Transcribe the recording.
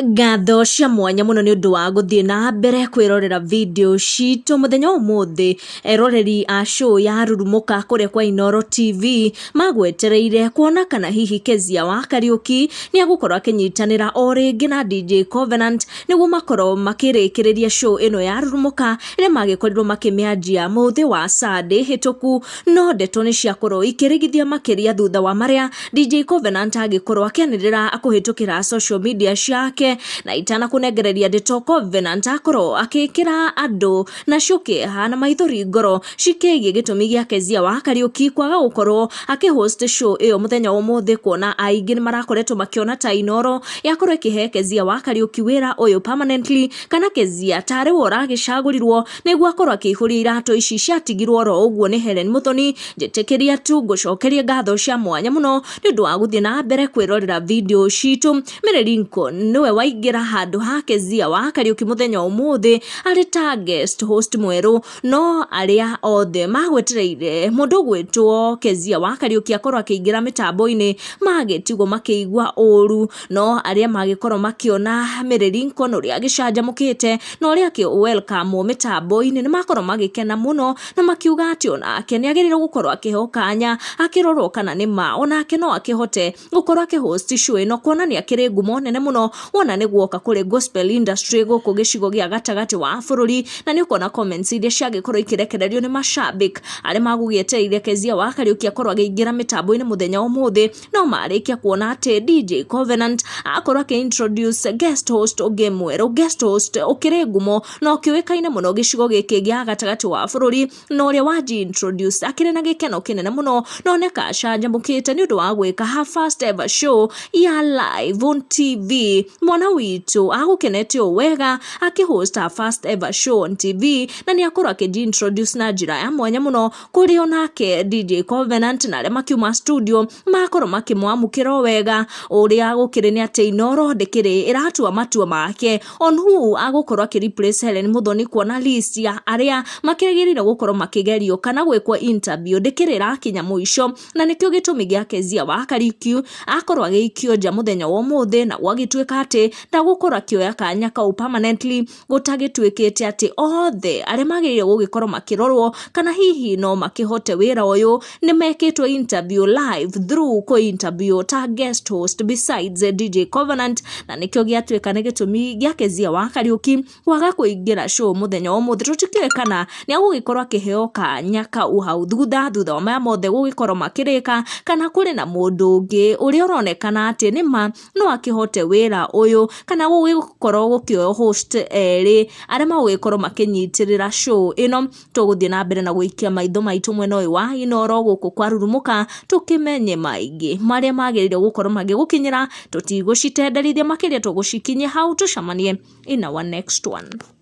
Ngatho cia mwanya mũno nĩ ũndũ wa gũthiĩ na mbere kwĩrorera video citũ mũthenya wa ũmũthĩ. Eroreri a show ya Rurumũka kũrĩa kwa Inooro TV magwetereire kuona kana hihi Kezia wa Kariũki nĩ egũkorwo akĩnyitanĩra o rĩngĩ na DJ Covenant nĩguo makorwo makĩrĩkĩrĩria show ĩno ya Rurumũka ĩrĩa magĩkorirwo makĩmĩanjia mũthĩ wa Sunday hĩtũku. No ndeto nĩ ciakorwo ikĩrigithia makĩria thutha wa marĩa DJ Covenant agĩkorwo akĩanĩrĩra kũhĩtũkĩra social media ciake. Na itanakũnengereria ndeto, Covenant akorwo akĩkĩra andũ nacio kĩeha na maithori ngoro cikĩgiĩ gĩtũmi gĩa Kezia wa Kariũki kwaga gũkorwo akĩhost show ĩyo mũthenya wa ũmũthĩ, kuona aingĩ nĩ marakoretwo makĩona ta Inooro yakorwo ĩkĩhe Kezia wa Kariũki wĩra ũyũ permanently, kana Kezia tarĩ we ũragĩcagũrirwo nĩguo akorwo akĩihũria iratũ ici ciatigirwo oro ũguo nĩ Helen Muthoni. Njĩtĩkĩria tu ngũcokerie ngatho cia mwanya mũno nĩ ũndũ wa gũthiĩ na mbere kwĩrorera video citũ. Mary Lincoln nĩwe waingĩra handũ ha Kezia wa Kariũki mũthenya ũmũthĩ arĩ ta guest host mwerũ, no arĩa othe magwetereire mũndũ ũgwĩtwo Kezia wa Kariũki akorwo akĩingĩra mĩtambo-inĩ magĩtigwo makĩigua ũru. No arĩa magĩkorwo makĩona Mary Lincoln ũrĩa agĩcanjamũkĩte na ũrĩa akĩ welcome mĩtambo-inĩ nĩ makorwo magĩkena mũno na makiuga atĩ onake nĩ agĩrĩirwo gũkorwo akĩheo kanya akĩrorwo kana nĩ ma onake no akĩhote gũkorwo akĩhost show ĩno, kuona nĩ akĩrĩ ngumo nene mũno wona nĩ guoka kũrĩ gospel industry gũkũ gĩcigo gĩa gatagatĩ wa bũrũri. Na nĩ ũkuona comments iria ciagĩkorwo ikĩrekererio nĩ mashabik arĩa magũgĩetereire Kezia wa Kariũki akorwo akĩingĩra mĩtambo-inĩ mũthenya ũmũthĩ, no marĩkia kuona atĩ DJ Covenant akorwo akĩ introduce guest host ũngĩ mwerũ, guest host ũkĩrĩ ngumo na ũkĩũĩkaine mũno gĩcigo gĩkĩ gĩa gatagatĩ wa bũrũri, na ũrĩa waji introduce akĩrĩ na gĩkeno kĩnene mũno na oneka acanjamũkĩte nĩ ũndũ wa gwĩka her first ever show ya live on TV. Mwana witũ agũkenete o wega akĩhost her first ever show on TV, na nĩ akorwo akĩji introduce na njĩra ya mwanya mũno, kũrĩ onake DJ Covenant na arĩa makiuma studio makorwo makĩmwamũkĩra o wega. Ũrĩa gũkĩrĩ nĩ atĩ Inooro ndĩkĩrĩ ĩratua matua make on who agũkorwo akĩ replace Helen Muthoni, kuona list ya arĩa makĩrĩgĩrĩire gũkorwo makĩgerio kana gwĩkwo interview ndĩkĩrĩ ĩrakinya mũico, na nĩkĩo gĩtũmi gĩa Kezia wa Kariuki akorwo agĩikio nja mũthenya wa ũmũthĩ, na gwagĩtuĩka atĩ ndagũkorwo akĩoya kanya kau permanently, gũtagĩtuĩkĩte atĩ othe arĩa magĩrĩire gũgĩkorwo makĩrorwo kana hihi no makĩhote wĩra ũyũ nĩ mekĩtwo interview live through kũ interview ta guest host besides DJ Covenant. Na nĩkĩo gĩatuĩka nĩ gĩtũmi gĩa Kezia wa Kariũki kwaga kũingĩra show mũthenya wa ũmũthĩ. Tũtikĩũĩ kana nĩ agũgĩkorwo akĩheo kanya kau hau thutha wa maya mothe gũgĩkorwo makĩrĩka, kana kũrĩ na mũndũ ũngĩ ũrĩa ũronekana atĩ nĩma no akĩhote wĩra ũyũ, kana gũgĩkorwo gũkĩoywo host erĩ arĩa magũgĩkorwo makĩnyitĩrĩra show ĩno. Tũgũthiĩ na mbere na gũikia maitho maitũ mwena ũyũ wa Inooro gũkũ kwa Rurumũka, tũkĩmenye maingĩ marĩa magĩrĩire gũkorwo magĩgũkinyĩra. Tũtigũcitenderithia makĩria, tũgũcikinyia hau. Tũcemanie in our next one.